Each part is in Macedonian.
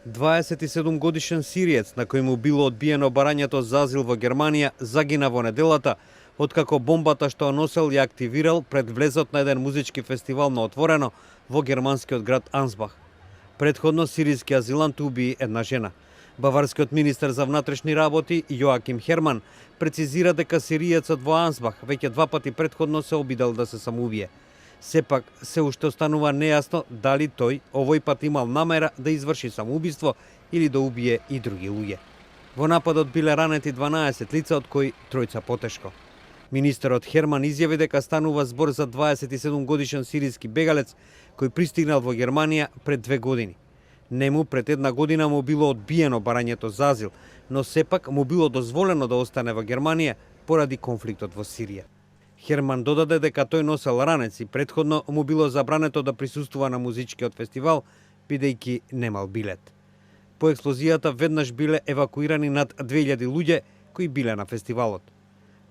27 годишен сириец на кој му било одбиено барањето за азил во Германија загина во неделата, откако бомбата што носел ја активирал пред влезот на еден музички фестивал на отворено во германскиот град Ансбах. Предходно сиријски азилант уби една жена. Баварскиот министер за внатрешни работи Јоаким Херман прецизира дека сиријецот во Ансбах веќе два пати предходно се обидел да се самоубие. Сепак се уште останува нејасно дали тој овој пат имал намера да изврши самоубиство или да убие и други луѓе. Во нападот биле ранети 12 лица, од кои тројца потешко. Министерот Херман изјави дека станува збор за 27 годишен сиријски бегалец кој пристигнал во Германија пред 2 години. Нему пред една година му било одбиено барањето за азил, но сепак му било дозволено да остане во Германија поради конфликтот во Сирија. Херман додаде дека тој носел ранец и предходно му било забрането да присуствува на музичкиот фестивал, бидејќи немал билет. По експлозијата веднаш биле евакуирани над 2000 луѓе кои биле на фестивалот.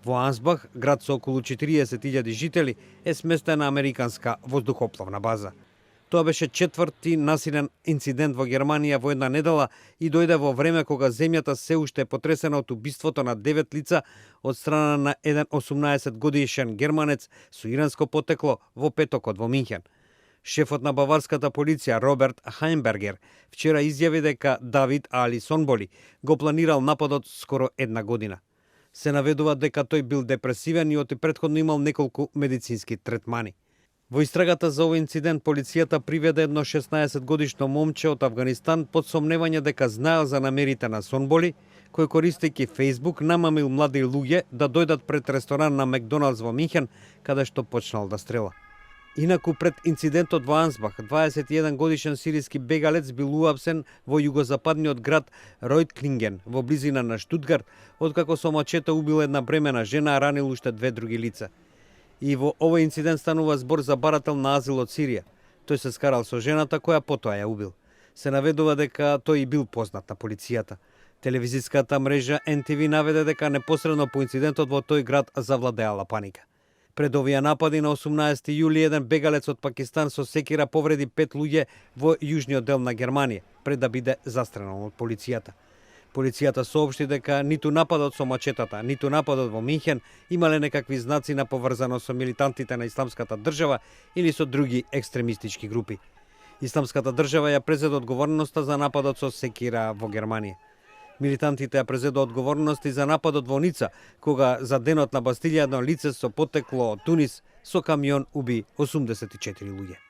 Во Ансбах, град со околу 40.000 жители, е сместена американска воздухопловна база. Тоа беше четврти насилен инцидент во Германија во една недела и дојде во време кога земјата се уште е потресена од убиството на 9 лица од страна на еден 18 годишен германец со иранско потекло во петокот во Минхен. Шефот на баварската полиција Роберт Хајнбергер вчера изјави дека Давид Али Сонболи го планирал нападот скоро една година. Се наведува дека тој бил депресивен и оти предходно имал неколку медицински третмани. Во истрагата за овој инцидент полицијата приведе едно 16 годишно момче од Авганистан под сомневање дека знаел за намерите на Сонболи, кој користејќи Facebook намамил млади луѓе да дојдат пред ресторан на Макдоналдс во Минхен, каде што почнал да стрела. Инаку пред инцидентот во Ансбах, 21 годишен сиријски бегалец бил уапсен во југозападниот град Ројтлинген во близина на Штутгарт, откако со мачете убил една бремена жена, а ранил уште 2 други лица. И во овој инцидент станува збор за барател на азил од Сирија. Тој се скарал со жената која потоа ја убил. Се наведува дека тој и бил познат на полицијата. Телевизиската мрежа NTV наведе дека непосредно по инцидентот во тој град завладеала паника. Пред овие напади на 18 јули еден бегалец од Пакистан со секира повреди 5 луѓе во јужниот дел на Германија, пред да биде застрелен од полицијата. Полицијата соопшти дека ниту нападот со мачетата, ниту нападот во Минхен имале некакви знаци на поврзаност со милитантите на Исламската држава или со други екстремистички групи. Исламската држава ја презеде одговорноста за нападот со секира во Германија. Милитантите ја презеде одговорност и за нападот во Ница, кога за денот на Бастилија едно лице со потекло од Тунис со камион уби 84 луѓе.